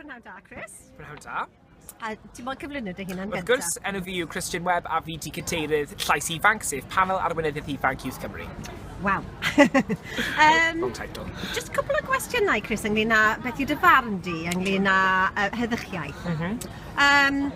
Prynhawn da, Chris. Prynhawn da. A ti'n moyn cyflwyno dy hunan gyntaf? Wrth gwrs, enw fi yw Christian Webb a fi di cadeirydd Llais Ifanc, sef Panel Arweinyddiaeth Ifanc Youth Cymru. Waw. Long title. Just cwpl o gwestiynau, Chris, ynglyn â beth yw dy farn di ynglyn â heddychiaeth. Mm -hmm.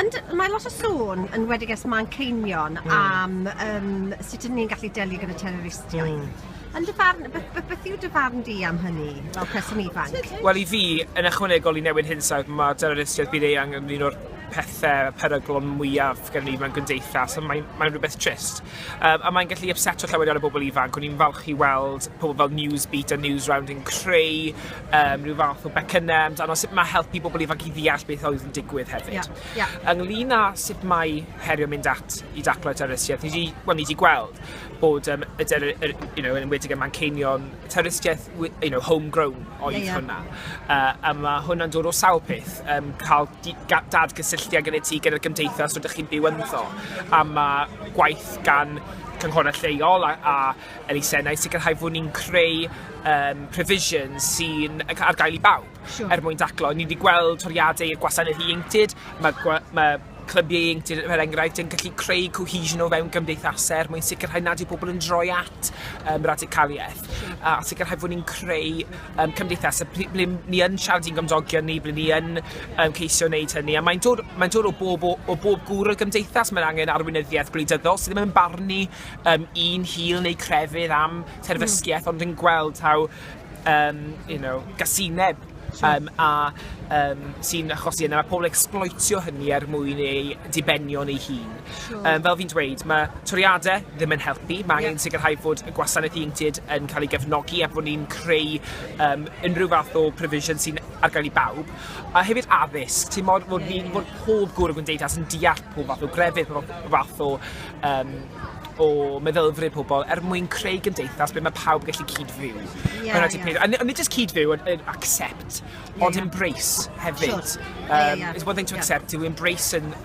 And mae lot o sôn yn wedig ers Manceinion am um, sut ydyn ni'n gallu delio gyda terroristiaeth. Yn dy farn, beth, beth, beth yw dy farn di am hynny fel person ifanc? Wel i fi, yn ychwanegol i newid hinsawdd, mae terroristiaeth byd eang yn un o'r pethau peryglon mwyaf gen ni mewn gymdeithas, a mae'n mae rhywbeth trist. A mae'n gallu upseto llawer iawn o bobl ifanc. O'n i'n falch i weld pobl fel Newsbeat a Newsround yn creu rhyw fath o becynnau amdano sut mae helpu bobl ifanc i ddeall beth oedd yn digwydd hefyd. Ynglyn â sut mae herio mynd at i daclo terroristiaeth, ni 'di, wel, ni 'di gweld bod y der, yr, you know, yn enwedig y Manceinion, terroristiaeth, you know, homegrown oedd hwnna. A mae hwnna'n dod o sawl peth, cael dadgysylltiad gyda ti, gyda'r gymdeithas rydych chi'n byw ynddo. A mae gwaith gan cynghorau lleol a elusennau sicrhau fod ni'n creu provisions sy'n ar gael i bawb er mwyn daclo. Ni wedi gweld toriadau i'r gwasanaeth ieuenctid, mae clybiau ieuenctid er enghraifft yn gallu creu cohesion o fewn gymdeithasau er mwyn sicrhau nad yw pobl yn droi at radicaliaeth a sicrhau fod ni'n creu cymdeithasau ble ni yn siarad i'n gymdogion ni, ble ni yn ceisio wneud hynny. A mae'n dod, mae dod o bob gŵr o'r gymdeithas, mae'n angen arweinyddiaeth gwleidyddol sydd ddim yn barnu un hil neu crefydd am terfysgiaeth, ond yn gweld taw gasineb a sy'n achosi yna. Mae pobl exploitio hynny er mwyn ei dibenion ei hun. Fel fi'n dweud, mae toriadau ddim yn helpu. Mae angen sicrhau fod y gwasanaeth ieuenctid yn cael ei gefnogi a bod ni'n creu unrhyw fath o provision sy'n ar gael i bawb. A hefyd addysg, ti'n modd fod, ni, fod pob gŵr o gymdeithas yn deall pob fath o grefydd, pob fath o meddylfryd pobl er mwyn creu gymdeithas ble mae pawb yn gallu cyd-fyw. Hwnna 'di peth. A nid jyst cyd-fyw, ond accept, ond embrace hefyd. It's one thing to accept, to embrace and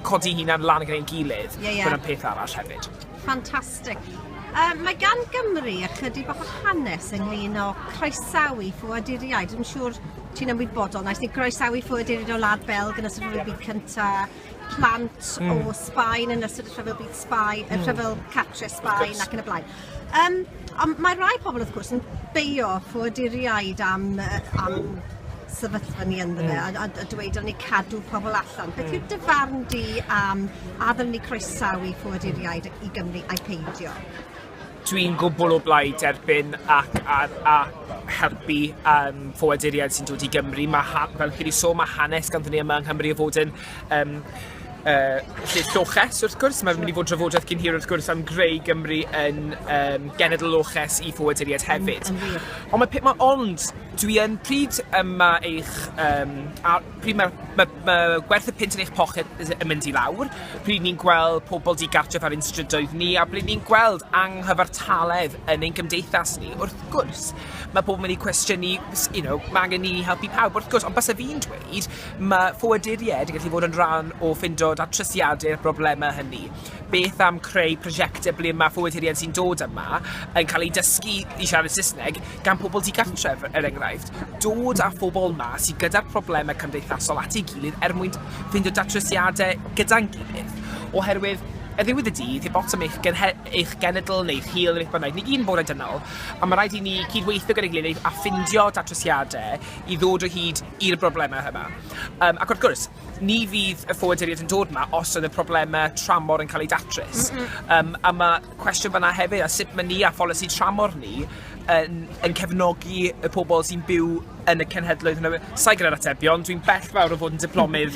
codi hunan lan gyda'n gilydd. Hwnna'n peth arall hefyd. Ffantastig. Mae gan Gymru ychydig bach o hanes ynglyn â croesawu ffoaduriaid. Dwi'n siŵr ti'n ymwybodol, wnaeth ni groesawu ffoaduriaid o Wlad Belg yn ystod y Rhyfel Byd Cyntaf, plant o Sbaen yn ystod y Rhyfel Byd Sbaen, y Rhyfel Cartre Sbaen ac yn y blaen. Ond mae rai pobl wrth gwrs yn beio ffoaduriaid am sefyllfa ni ynddo fe a dweud dylen ni cadw pobl allan. Beth yw dy farn di am a ddylen ni croesawu ffoaduriaid i Gymru ai peidio? Dwi'n gwbl o blaid derbyn ac a helpu ffoaduriaid sy'n dod i Gymru. Mae ha-, fel chi wedi sôn, mae hanes ganddyn ni yma yng Nghymru o fod yn lle lloches wrth gwrs. Mae'n mynd i fod drafodaeth cyn hir wrth gwrs am greu Gymru yn genedl loches i ffoaduriaid hefyd. Yn wir. Ond mae, ma, ond dwi yn, pryd mae eich, a, pryd mae, mae, mae gwerth y punt yn eich poced yn mynd i lawr, pryd ni'n gweld pobl digartref ar ein strydoedd ni, a pryd ni'n gweld anghyfartaledd yn ein gymdeithas ni, wrth gwrs, mae pobl yn mynd i cwestiynu, mae angen ni helpu pawb, wrth gwrs, ond byse fi'n dweud, mae ffoaduriaid yn gallu fod yn rhan o ffindo datrysiadau i'r broblemau hynny. Beth am creu prosiectau ble mae ffoaduriaid sy'n dod yma yn cael eu dysgu i siarad Saesneg gan pobl digartref, er enghraifft. Dod â phobl yma sydd gyda'r problemau cymdeithasol at ei gilydd er mwyn ffeindio datrysiadau gyda'n gilydd. Oherwydd, ar ddiwedd y dydd, heb ots am eich, eich genedl neu eich hil neu beth bynnag, ni gyd yn bodau dynol, a mae rhaid i ni cydweithio gyda'n gilydd a ffindio datrysiadau i ddod o hyd i'r broblemau yma. Ac wrth gwrs, ni fydd y ffoaduriaid yn dod yma os oedd y problemau tramor yn cael eu datrys. A mae cwestiwn fan'na hefyd, a sut mae ni a pholisi tramor ni yn cefnogi y pobl sy'n byw yn y cenhedloedd hynny. Sa i gyda'r atebion, dwi'n bell fawr o fod yn diplomydd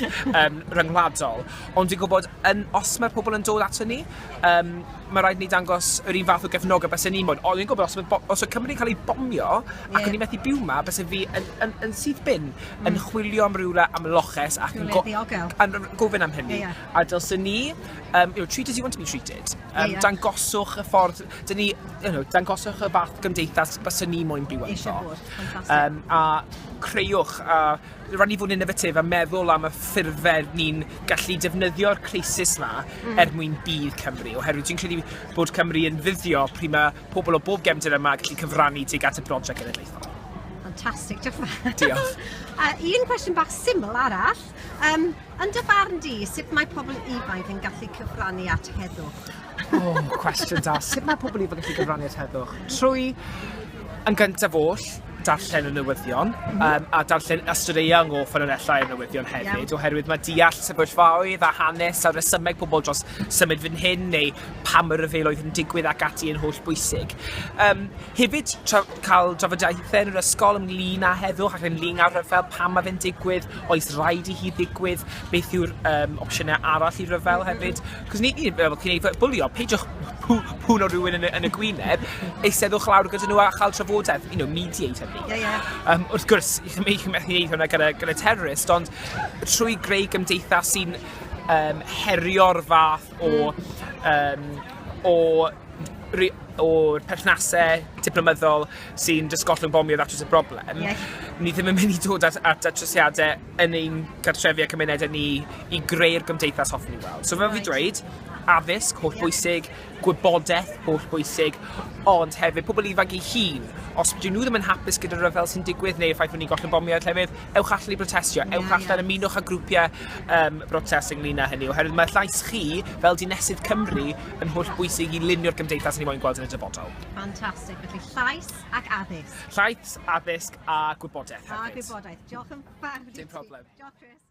ryngwladol, ond dwi'n gwybod yn, os mae'r pobl yn dod ato ni, mae rhaid ni dangos yr un fath o gefnogaeth byse ni moyn. Ond dwi'n gwybod os mae os oedd Cymru'n cael ei bomio ac o'n i methu byw 'ma, byse fi yn syth bin yn chwilio am rywle am loches ac yn Rhywle ddiogel. Yn gofyn am hynny. A dylsen ni, treat as you want to be treated. Dangoswch y ffordd, dyn ni, dangoswch y fath gymdeithas bysen ni moyn byw ynddo. Eisiau bod, ffantastig. A creuwch, a rhaid ni fod yn innovative a meddwl am y ffurfau ni'n gallu defnyddio'r crisis 'ma er mwyn budd Cymru, oherwydd dwi'n credu bod Cymru yn fuddio pryd mae pobl o bob gefndir yma gallu cyfrannu tuag at y brosiect genedlaethol. Fantastic, diolch yn fawr. Diolch. Un cwestiwn bach syml arall. Yn dy farn di, sut mae pobl ifanc yn gallu cyfrannu at heddwch? O, oh, cwestiwn da. Sut mae pobl ifanc yn gallu cyfrannu at heddwch? Trwy, yn gyntaf oll, darllen y newyddion, a darllen ystod eang o ffynonellau y newyddion hefyd, oherwydd mae deall sefyllfaoedd a hanes a resymeg pobl dros symud fan hyn neu pam y rhyfeloedd yn digwydd ac ati yn holl bwysig. Hefyd, cael drafodaethau yn yr ysgol ynglyn â heddwch ac ynglyn â rhyfel, pam mae fe'n digwydd, oes rhaid i hi ddigwydd, beth yw'r opsiynau arall i ryfel hefyd. Cos ni, fel chi'n ei bwlio, peidiwch pŵn o rhywun yn y gwyneb, eisteddwch lawr gyda nhw a chael trafodaeth, mediate hynny. Yeah, yeah. Wrth gwrs, i chi methu gwneud hwnna gyda terrorist, ond trwy greu gymdeithas sy'n herio'r fath o'r perthnasau diplomyddol sy'n jyst gollwng bomio ddatrys y broblem, ni ddim yn mynd i dod at datrysiadau yn ein cartrefi a cymunedau ni i greu'r gymdeithas hoffwn ni weld. So fel fi dweud, addysg, holl bwysig, gwybodaeth, holl bwysig, ond hefyd pobl ifanc ei hun. Os dyn nhw ddim yn hapus gyda'r rhyfel sy'n digwydd neu'r ffaith bod ni'n gollwng bomio llefydd, ewch allan i brotestio, ewch allan ymunwch â grwpiau brotest ynglyn â hynny, oherwydd mae llais chi fel dinesydd Cymru yn holl bwysig i lunio'r gymdeithas ni moyn gweld yn y dyfodol. Fantastic. Felly llais ac addysg. Llais, addysg a gwybodaeth hefyd. A gwybodaeth. Diolch yn fawr. Dim problem. Diolch, Chris.